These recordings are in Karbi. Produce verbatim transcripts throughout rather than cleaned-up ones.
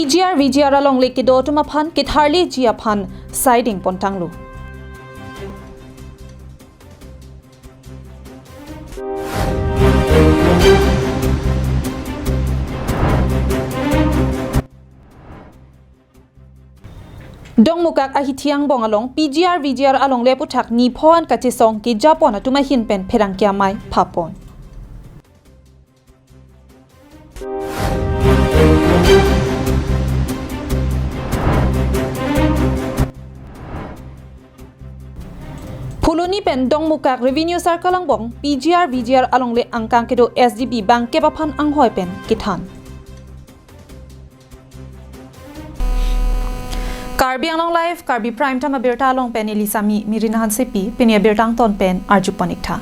P G R V G R alongle kedo atum aphan ketharleji aphan sai dengpontanglo. Dongmukak ahithi angbong along P G R V G R alongle aputhak nipho an kachesong kejapon atum ahin pen pherangke amei phapon. Phuloni pen Dongmukak Revenue Circle angbong P G R V G R alongle angkang kedo S D B bangkep aphan anghoi pen kethan. Karbi Anglong Live, Karbi Prime Time abirta along pen ili Sami Mirin Hansepi, pini abirta angton pen arjupon ik tha.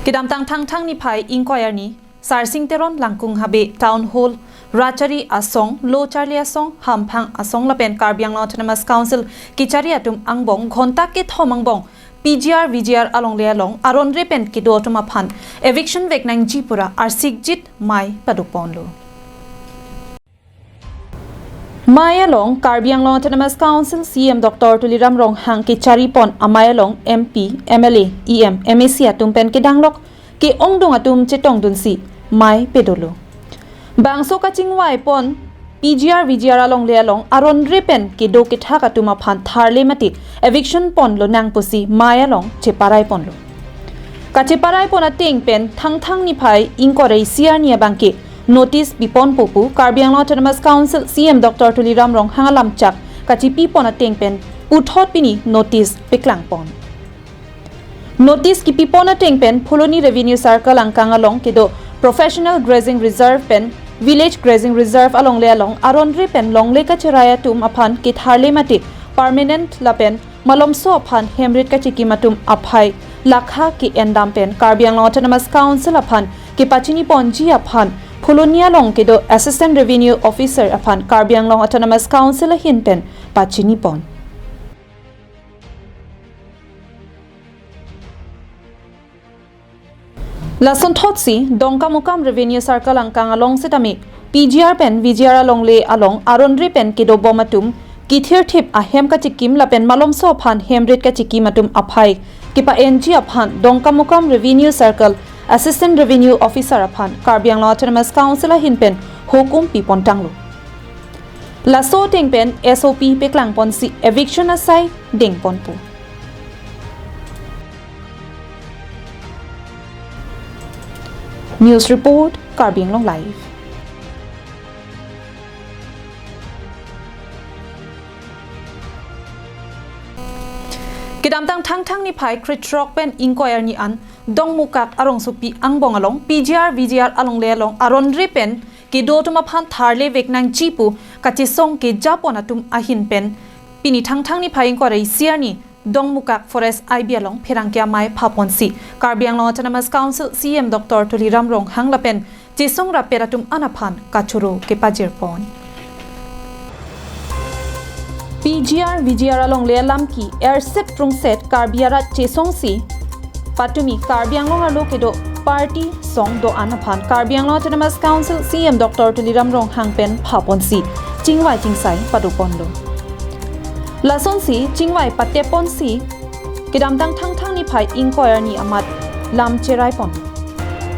Kedamtang Thangthang niphai ingkoi arni, Sarsing Teron Langkung Habe Town Hall, Rachari Asong, Lo Charli Asong, Hamphang Asong lapen Karbi Anglong Autonomous Council kechari atum angbong ghonta kethom angbong P G R V G R alongle along aronre pen kedo atum aphan eviction vek nangji pura arsikjit mei padoponlo. Mei along Karbi Anglong Autonomous Council C E M Doctor Tuliram Ronghang kecharipon amei along M P, M L A, E M, M A C atum pen kedanglok ke-ongdung atum chetongdunsi mei pedolo. Bangso kachingvaipon P G R V G R alongle along aronre pen kedo kethak atum aphan tharle mate eviction ponlonang pusi mei along cheparaiponlo. Kacheparaipon ateng pen Thangthang niphai ingkoi ra isi arni abangke notice piponpo pu Karbi Anglong Autonomous Council C E M Doctor Tuliram Ronghang alamchak kachipipon ateng pen puthot pini notice peklangpon. Notice kipipon ateng pen Phuloni Revenue Circle angkang along kedo Professional Grazing Reserve pen Village Grazing Reserve alongle along aronre pen longle kacherai atum aphan ketharle mate permanent lapen malomso aphan hemrit kachikim atum aphai lakha ke-endam pen Karbi Anglong Autonomous Council aphan kepachiniponji aphan Phuloni along kedo Assistant Revenue Officer aphan Karbi Anglong Autonomous Council ahin pen pachinipon. Lasonthotsi Dongkamukam Revenue Circle angkang along setame P G R pen V G R alongle along aronre pen kedobom atum kithirthip ahem kachikim lapen malomso aphan hemrit kachikim atum aphai kepa-enji aphan Dongkamukam Revenue Circle Assistant Revenue Officer aphan Karbi Anglong Autonomous Council ahin pen hukum pipontanglo. Laso ateng pen S O P peklangponsi eviction asai dengponpo. News report, Karbi Anglong Live. Kedamtang Thangthang niphai krethrok pen ingkoi arni an Dongmukak arongsopi angbong along P G R V G R alongle along aronre pen kedo atum aphan tharle vek nangji pu kachesong kejapon atum ahin pen pini Thangthang niphai ingkoi ra isi arni Dongmukak Forest I B along pherangke amei phaponsi Karbi Anglong Autonomous Council C E M Doctor Tuliram Ronghang lapen chesong rapet atum an aphan kachoro kepajirpon. P G R V G R alongle alam ke-erset prungset Karbi arat chesongsi patumi Karbi Anglong arlo kedo party song do-an aphan Karbi Anglong Autonomous Council C E M Doctor Tuliram Ronghang pen phaponsi chingvai chingsai padoponlo. Lasonsi chingvai pateponsi kedamtang Thangthang niphai ingkoi arni amat lam cheraipon.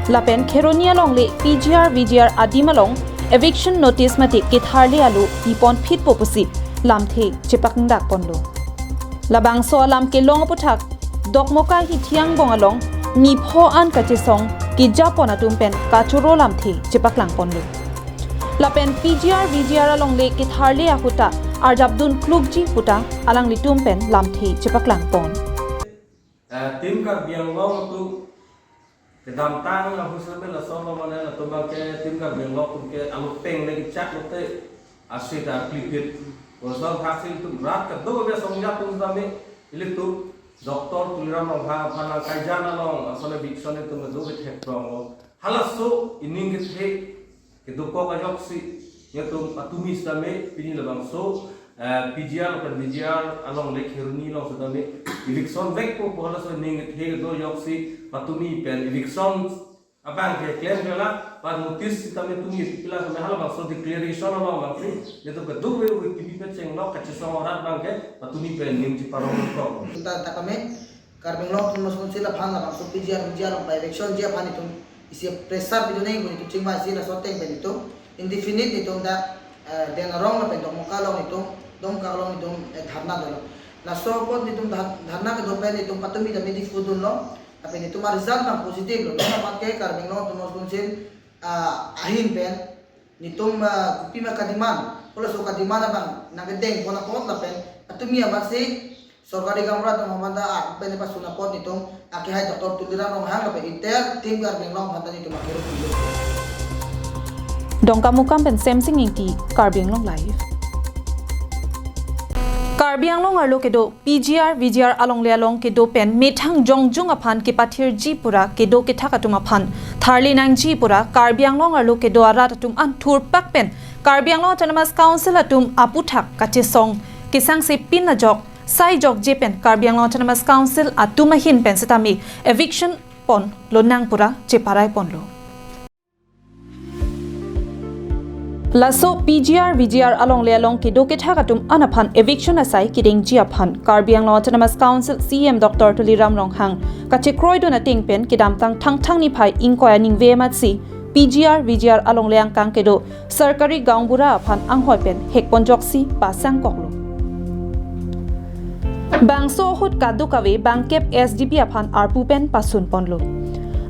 Lapen Kheroni alongle P G R V G R adim along eviction notice mate ketharle alu pipon phitpo pusi lamthe chepakdakponlo. Labangso alam kelong aputhak Dongmukak ahithi angbong along nipho an kachesong kejapon atum pen kachoro lamthe chepaklangponlo. Lapen P G R V G R alongle ketharle ahut ta arjapdun klukji puta alanglitum pen lamthe chepaklangpon. Eh, Team Karbi Anglong atum kedamtang ahut sebe lason lo mane latum abangke Team Karbi Anglong atum ke alupeng le kechak lote asit arklipit. Kosong hasil atum rat kedo be songja atum sami ilitum Doctor Tuliram Ronghang aphan nangkaijan along asole eviction atum kedo ke thekprong lo. Halaso ining kethe kedokok ajoksi nelitum patumi sitame pini labangso, eh, P G R pen V G R alongle Kheroni along sitame eviction vekpo pu halaso ining kethe kedo ajoksi patumi pen eviction Abang ke claim kela, ba notice sitame tumi pipila kami halabangso declaration along abang si, netum keduk we we T V pe chenglok kachesong arat abang ke, ba tumi pe nim chiparong kok. Anta ta kami, Karbi Anglong Autonomous Council aphan labangso P G R, V G R along pa eviction ji aphan itum, isi pressure video neng itum chingvai si laso ateng pen itum, indefinite itum dak, eh, Den Arong lapen Dokmoka along itum, Domka along itum, eh, dharna dolo. Laso apot itum dhar-, dharna kedo pen itum patumi ta midi pudun lo, lapen itum a-result abang positive lo. Non amat ke Karbi Anglong Autonomous Council, ah, ahin pen, netum, ah, kopima ka-demand, halaso ka-demand abang nangkedeng pon apot lapen, atumi amat si, sorkari gaonbura atum aphan ta, ah, pen pasun apot netum, akehai Doctor Tuliram Ronghang lapen entire team Karbi Anglong aphan ta netum akuru pilo. Dongkamukam pen Semsing Ingti, Karbi Anglong Live. Karbi Anglong arlo kedo P G R, V G R alongle along kedo pen methang jongjung aphan kepathirji pura kedo kethak atum aphan tharli nangji pura Karbi Anglong arlo kedo arat atum an thurpak pen Karbi Anglong Autonomous Council atum aputhak kachesong kesangsepin ajok sai jokje pen Karbi Anglong Autonomous Council atum ahin pen sitame eviction ponlo nang pura cheparai ponlo. Laso P G R, V G R alongle along kedo kethak atum an aphan eviction asai kedengji aphan Karbi Anglong Autonomous Council C E M Doctor Tuliram Ronghang kachekroidun ateng pen kedamtang Thangthang niphai ingkoi aningve amat si P G R, V G R alongle angkang kedo sorkari gaonbura aphan anghoi pen hekponjok si pasang koklo. Bangso ahut kadokave bangkep S D B aphan arpu pen pasun ponlo.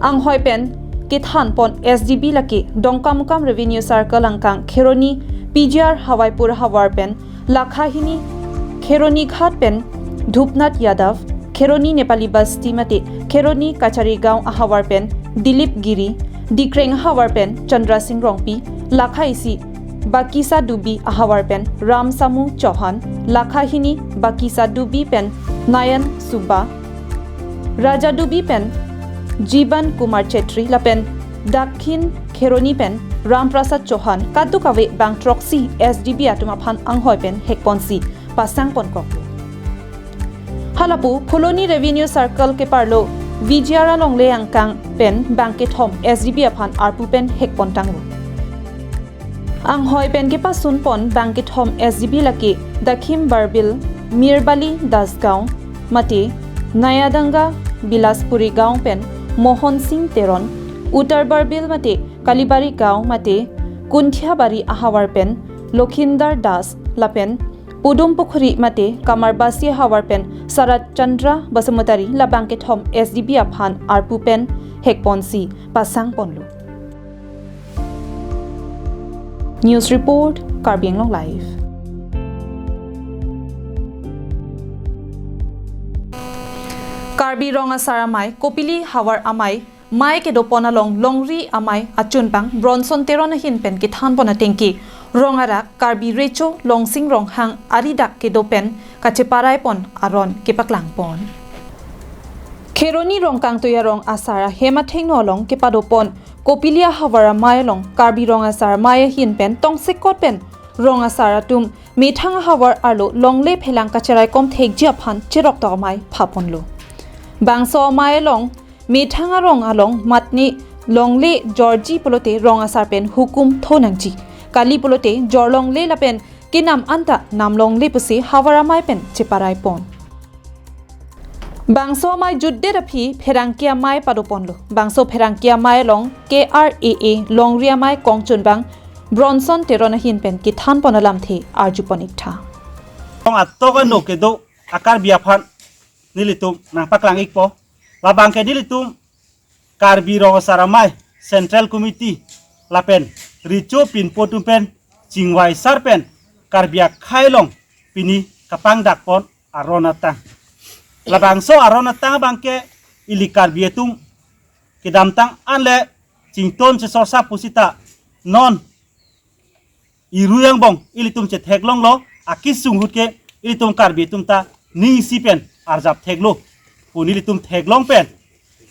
Anghoi pen kethan pon S D B lake Dongkamukam Revenue Circle angkang Kheroni P G R Hawaipur ahavar pen Lakhahini, Kheroni Ghat pen Dhupnath Yadav, Kheroni Nepali Basti mate Kheroni Kachari Gaon ahavar pen Dilip Giri, Dikreng ahavar pen Chandra Singh Rongpi, Lakha isi Bakisa Dubi ahavar pen Ram Samu Chauhan, Lakha hini Bakisa Dubi pen Nayan Suba, Raja Dubi pen Jiban Kumar Chetri lapen Dakhin Kheroni pen Ram Prasad Chauhan kadokave bang throksi S D B atum aphan anghoi pen hekponsi pasang ponkoklo. Halapu Phuloni Revenue Circle keparlo V G R alongle angkang pen bangkethom S D B aphan arpu pen hekpontanglo. Anghoi pen kepasun pon bangkethom S D B lake Dakhim Barbil, Mirbali Dasgaon mate Nayadanga Bilaspuri Gaon pen Mohon Singh Teron, Uttar Barbil mate Kalibari Gaon mate Kunthiabari ahavar pen Lokhindar Das lapen Pudum Pukhuri mate Kamarbasi ahavar pen Sarat Chandra Basumatari la bangkethom S D B aphan arpu pen hekponsi pasang ponlo. News report, Karbi Anglong Live. Karbi Rong Asar Amei, Kopili Havar Amei, mei kedo pon along longri amei achunbang Bronson Teron ahin pen kethan pon atengke rong arak Karbi Recho Longsing Ronghang ari dak kedo pen kacheparai pon aron kepaklang pon. Kheroni Rongkangtui arong asar ahem athengno along kepado pon Kopili Havar Amei along Karbi Rong Asar Amei ahin pen tongsekot pen rong asar atum methang ahavar arlo longle phelang kacheraikom thekji aphan cheroktok amei phaponlo. Bangso amei along methang arong along matne longle jorji pulote rong asar pen hukum tho nangji. Kali pulote jor longle lapen kenam anta nam longle pusi Havar Amei pen cheparai pon. Bangso amei jutdet aphi pherangke amei pado ponlo. Bangso pherangke amei along K R A A longri amei kongchunbang Bronson Teron ahin pen kethan pon alamthe arju pon iktha. Rong atok ano kedo a Karbi aphan nelitum nangpaklang ikpo. Labang ke nelitum Karbi Rong Asar Amei Central Committee lapen Recho pinpo atum pen chingvai sar pen Karbi akhei along pini kapangdak pon aron atang. Labangso aron atang abang ke ili Karbi atum kedamtang anle chington chesorsa pusita non irui angbong ilitum chetheklonglo, akesung ahut ke ilitum Karbi atum ta ning isi pen arjap theklo pu nelitum theklong pen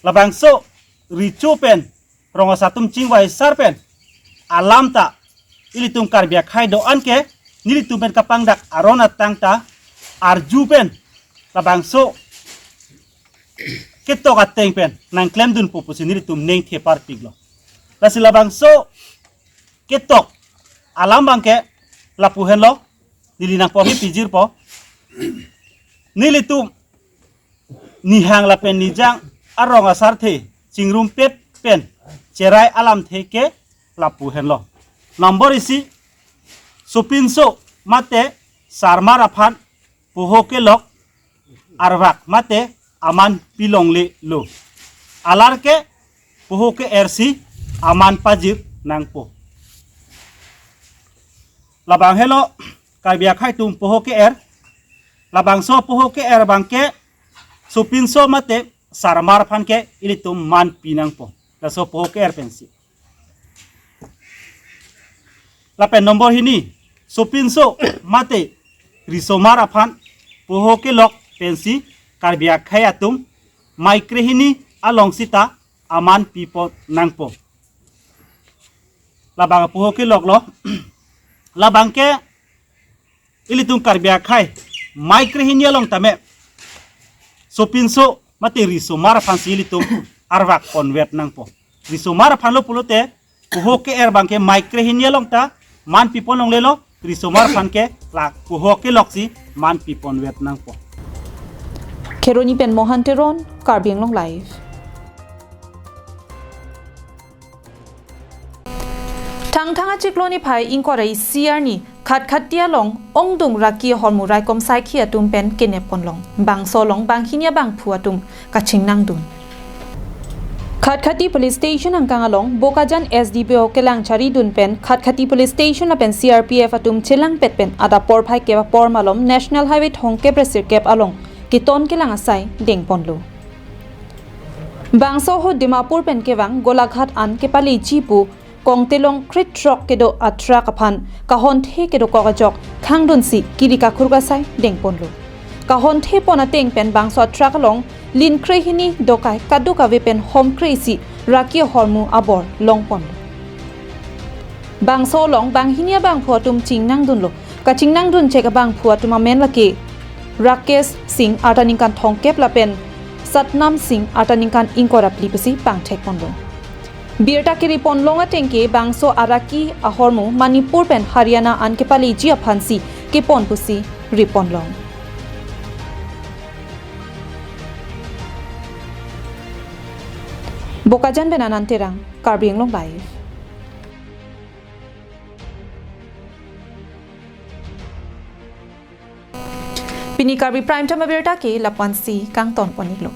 labangso Recho pen rong asar atum chingvai sar pen alam ta ilitum Karbi akhei do-an ke nelitum pen kapangdak aron atang ta arju pen labangso ketok ateng pen nangklemdunpo pusi nelitum ning theparpiklo. Lasi labangso ketok alam abangke lapu henlo, neli nangporhi pijirpo. Nelitum nihang lapen nijang arong asarthe chingrumpet pen cherai alamthe ke lapu henlo. Number isi, sopinso mate sarmar aphan poho kelok arvak mate aman pilonglelo. Alar ke poho ke-er si aman pajir nangpo. Labang helo Karbi akhai atum poho ke-er. Labangso poho ke-er abangke sopinso mate sarmar aphan ke ilitum man pi nangpo. Laso poho ke-er pensi. Lapen number hini, sopinso mate risomar aphan poho kelok pensi Karbi akhai atum mai krehini along sita aman pipon nangpo. Labang poho keloklo. Labang ke ilitum Karbi akhai mai krehini along tame sopinso mate risomar aphansi ilitum arvak ponvet nangpo. Risomar aphanlo pulote poho ke-er abangke mai krehini along ta man pipon longlelo, risomar aphan ke la poho keloksi man piponvet nangpo. Kheroni pen Mohan Teron, Karbi Anglong Live. Thangthang achiklo niphai ingkoi ra isi arni Khatkhati along ongdung raki ahormu raikom saikhi atum pen kenep ponlong. Bangso along banghini abangphu atum kachingnangdun. Khatkhati Police Station angkang along Bokajan S D P O kelang charidun pen Khatkhati Police Station lapen C R P F atum chelangpet pen adap porphai kep apor malom National Highway thomkep ra sirkep along keton kelang asai dengponlo. Bangso ahut Dimapur pen kevang Golaghat an kepaleji pu Kongtelong krethrok kedo atruck aphan kahonthe kedokok ajok khangdunsi kiri kakhur kasai dengponlo. Kahonthe pon ateng pen bangso atruck along lin krehini dokai kadokave pen hom kre-isi raki ahormu abor longponlo. Bangso along banghini abangphu atum chingnangdunlo. Kachingnangdun chek abangphu atum amen lake Rakesh Singh arta ningkan thomkep lapen Satnam Singh arta ningkan ingkoi ra phli pusi pangthek ponlo. Birta kiri ponlong ateng ke bangso araki ahormu Manipur pen Haryana an kepaleji aphansi kepon pusi riponlong. Bokajan pen Anand Terang, Karbi Anglong Live. Pini Karbi Prime Time abirta ke lapu-ansi kangton pon-iklo.